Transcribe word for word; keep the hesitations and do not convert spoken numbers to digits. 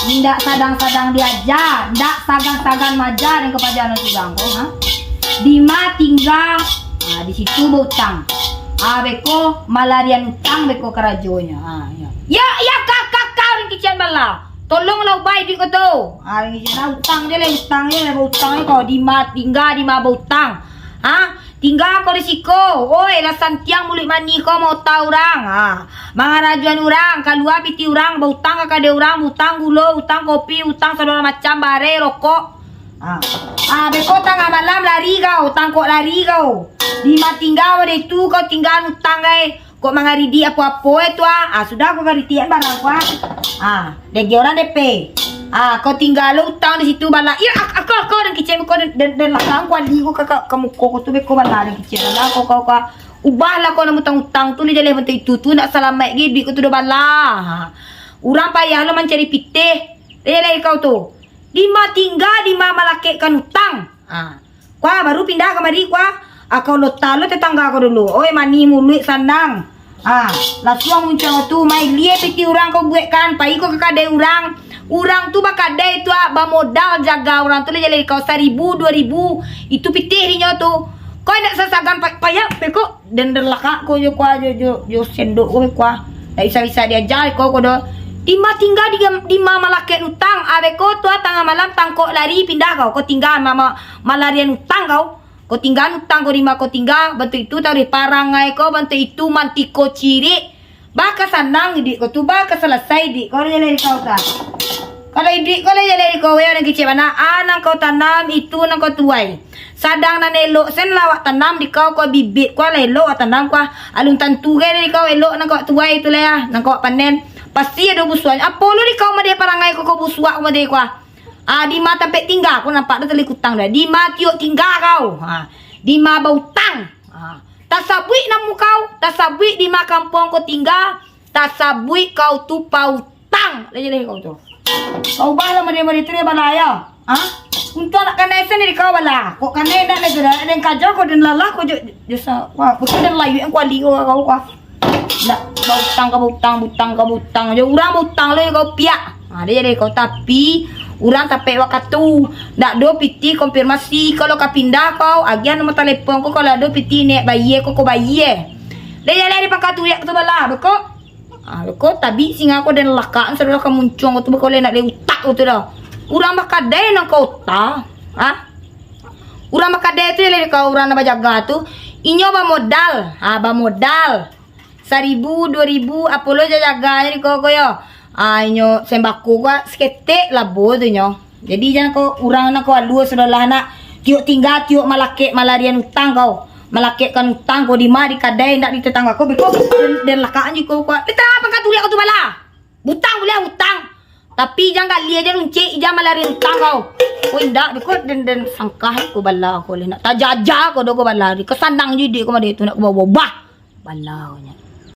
Indak sadang-sadang diaja, indak sagan-sagan maja dek kapajalan urang ko, ha? Dima tingga, ha, di situ bautang. Ha, beko malarian utang, beko karajonyo. Ha, yo. Yo, yo, ka, ka, ka, urang kician bala. Tolonglah ubai duit ko tu. Ha, urang kician lah, utang je lah, utang je lah, bautang je ko. Dima tingga, dima bautang. Ha? Tingga ko di siko, oi, lah santiang muluik manih ko maota urang. Ha, mangarajoan urang, kalua pitih urang, bautang ka kadai urang, utang gulo, utang kopi, utang sagalo macam, bareh, rokok. Ha. Ha, beko tangah malam lari kau, tangkok lari kau. Dima tingga wak itu kau tingga utang ai. Kok mangaridik apo-apo eh tu ah. Ah, sudah kau karitik barang kau ah. Ah, dek urang D P. Ah, kau tingga lo utang di situ bala. Iyo, ak-, ako, ako, den kicek ko, den, den, den lakang kuali ko ka, ka, ka muko ko tu beko bala den kicek bala ko, kau, kau. Ubahlah kau nan utang-utang tu, lai jaleh bantuak itu tu, ndak salamaik ge duit ko tu doh bala. Ha. Urang payah lo mancari pitih. Lai jaleh kau tu. Dima tingga, dima malakekkan utang. Ha. Kua, baru pindah kamari, kua. Ah, kau lota lo tetangga kau dulu. Oi, manih muluik sanang. Ah, lasuang muncuang tu, mailie pitih urang kau buekkan, pai kau ka kadai urang. Urang tu bakadai tu, ah, bamodal jaga urang tu lah jaleh kau saribu, duo ribu. Itu pitih dinyo tu. Kau indak sasagan pa-, payah, pe kok. Den lakak ko jo kua, jo, jo, jo sendok ko kua. Ndak bisa-bisa diaja ko, ko doh. Dima tingga, di, dima malakek utang. Abeh ko tu, ah, tangah malam tangkok lari pindah kau. Kau tingga ma-, ma-, malarian utang kau. Kau tingga utang kau dima kau tingga. Bantuak itu tau deh parangai kau, bantuak itu mantiko cirik. Baka sanang iduik kau tu, baka salasai iduik kau, jaleh kau tu. Kalau iduik kau lah jaleh kau, weh, nan kicik bana. Ah, nan kau tanam, itu nan kau tuai. Sadang nan elok sen lah awak tanam di kau, kau bibit kau lah elok awak tanam kau. Alun tantu gai dari kau elok nan kau tuai tu lah ya, nan kau panen. Pasti ado busuaknyo. Apo lu di kau madeh parangai kau, kau busuak madeh kau. Ah, dima tampek tingga kau nampak dah tali kutang dah. Dima tiok tingga kau. Ha, dima bautang. Ha, tasabuik namo kau, tasabuik dima kampuang kau tingga, tasabuik kau tu pautang. Lah jaleh kau tu. Kau ubah lah madeh-madeh tu deh bala ya. Ha? Untuak nak kanai sen dari kau bala. Kok kanai nak lagi dah, ada yang kajar kau dan lalah kau je. Jasa, wah, betul dan layu yang kuali kau, kau, kau. Nak bautang ka bautang, butang ka butang. Jo urang bautang lo kau piak. Ha, dia jadi kau tapi urang tapek wakatu. Ndak do pitih konfirmasi. Kalau ka pindah kau, agiah nomor telepon kau, kalau ado pitih nek bayie kau, kau bayie. Dia jadi di pakatu yak tu bala, beko. Ha, beko tabi singa kau dan lakak, sadolah ka muncuang kau tu beko le nak di utak kau tu dah. Urang bakadai nang kau ta. Ha? Urang bakadai tu jadi kau urang nak bajaga tu. Inyo bamodal. Ha, bamodal. Saribu, duo ribu, apo lo jajaganyo di koko yo. Ah, inyo sembako ko saketek labo tu nyo. Jadi jan ko urang nak ko alua sudah lah nak tiok tingga, tiok malakek malarian utang kau. Malakekkan utang kau dima di kadai ndak di tetangga kau beko den, den lakak anji kau kau. Di tengah pangkat tuliak kau tu bala. Butang buliah utang. Tapi jan gali aja runcik, jan malarian utang kau. Kau indak beko den, den sangkah kau bala kau le nak tajaja kau do kau bala. Di kesanang judi kau made tu nak kau bawa bah. Bala nyo.